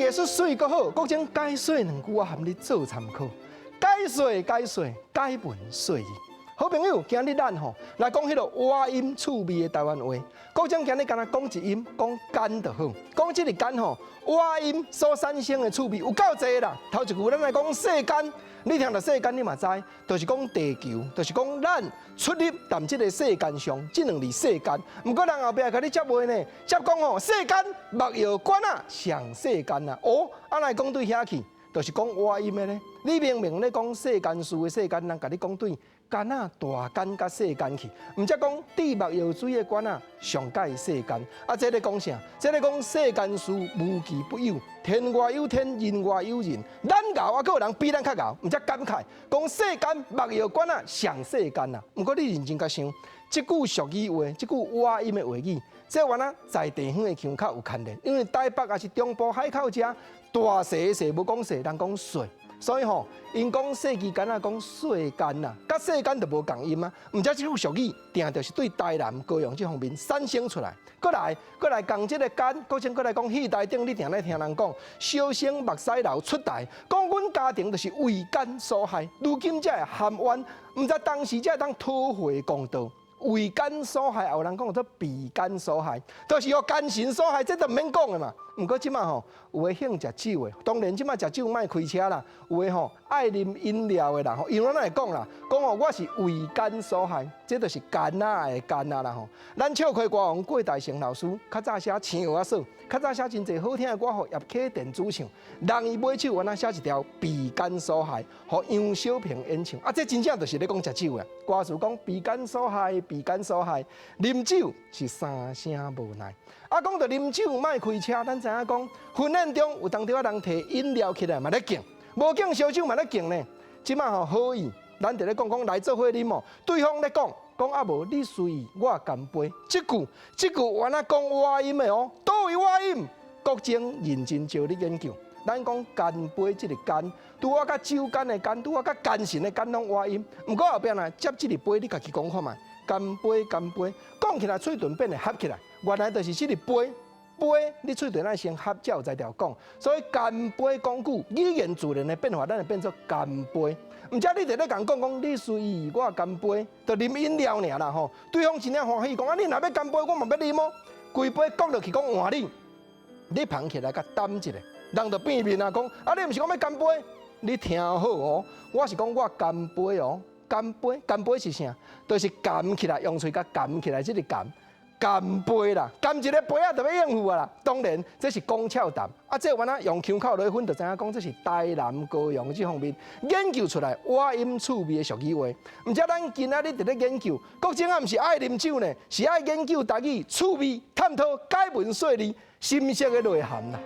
藝術媠閣好，國珍解說兩句，我含你做參考。解說解說，解文說字。好朋友，今日咱吼來講彼个倚音趣味的台灣話。國珍今日干焦講一音，講干就好。講這个干吼，倚音所產生的趣味有夠濟啦。頭一句咱來講世間，你聽著世間你嘛知，就是講地球，就是講咱出入佇這个世間上，這兩字世間。毋過人後壁共你接話呢，接講吼世間目藥罐仔上世間啊。哦，啊來講對遐去，就是講倚音的咧。你明明咧講世間事的世間，人共你講對干仔大干佮細間去，毋則講滴目藥水的罐仔上蓋世間。啊，這咧講啥？這咧講世間事無奇不有，天外有天，人外有人。咱𠢕啊，閣有人比咱較𠢕，毋則感慨講世間目藥罐仔上世間啊。毋過你認真共想，這句俗語話，這句倚音的話語，這原來在地方的腔較有牽連，因為台北抑是中部海口遮大細的細無講細，人講細。所以吼，𪜶講世紀間仔講細間啦，佮世間就無仝音啊。毋則這句俗語，定著是對台南、高雄這方面產生出來。閣來，閣來仝這个干，閣先閣來講戲台頂，你定咧聽人講，小生目屎流出台，講阮家庭就是為奸所害，如今才會含冤，毋知當時才會當討回公道。為奸所害，也有人講做被奸所害，就是予奸臣所害，這都毋免講的嘛。毋過這馬吼，有的興食酒的，當然這馬食酒莫開車啦。有的吼愛啉飲料的人吼，因為咱會講啦，講哦我是為奸所害，這就是奸仔的奸仔啦吼。咱笑開歌王郭大成老師，較早寫青蚵仔嫂，較早寫真濟好聽的歌，予葉啟田主唱。人伊尾手，原來寫一條被奸所害，予楊小萍演唱。啊，這真正就是咧講食酒的。歌詞講被奸所害，被奸所害，啉酒是三聲無奈。啊，講到啉酒莫開車，咱知影講婚宴中有當陣仔人提飲料起來嘛咧敬，無敬燒酒嘛咧敬呢。這馬吼好意，咱佇咧講講來做伙啉哦，對方咧講講啊無你隨意，我乾杯。這句這句原來講倚音的哦，佗位倚音？國珍認真招你研究。咱講乾杯這个乾，拄仔佮酒矸的矸，拄仔佮奸臣的奸攏倚音。毋過後壁若接這个杯，你家己講看覓，乾杯乾杯，講起來喙唇變會合起來，原來就是這个杯杯，你喙唇愛先合才有才調講。所以乾杯講久，語言自然的變化，咱會變做乾杯。毋則你佇咧共講講，你隨意我乾杯，就啉飲料爾啦吼。對方真正歡喜，講啊，你若欲乾杯，我嘛欲啉哦。規杯灌落去，講換你，你捧起來共澹一下，人就變面啊，講啊，你毋是講欲乾杯？你聽好哦，我是講我乾杯哦，乾杯，乾杯是啥？就是含起來，用喙共含起來，這個含乾杯啦，含一个杯仔就欲應付啊啦。當然，這是講俏談，啊，這原來用腔口來分，就知影講這是台南、高雄這方面研究出來倚音趣味的俗語話。毋則咱今仔日佇咧研究，國珍啊，毋是愛啉酒呢，是愛研究台語趣味，探討解文說字深色的內涵啦。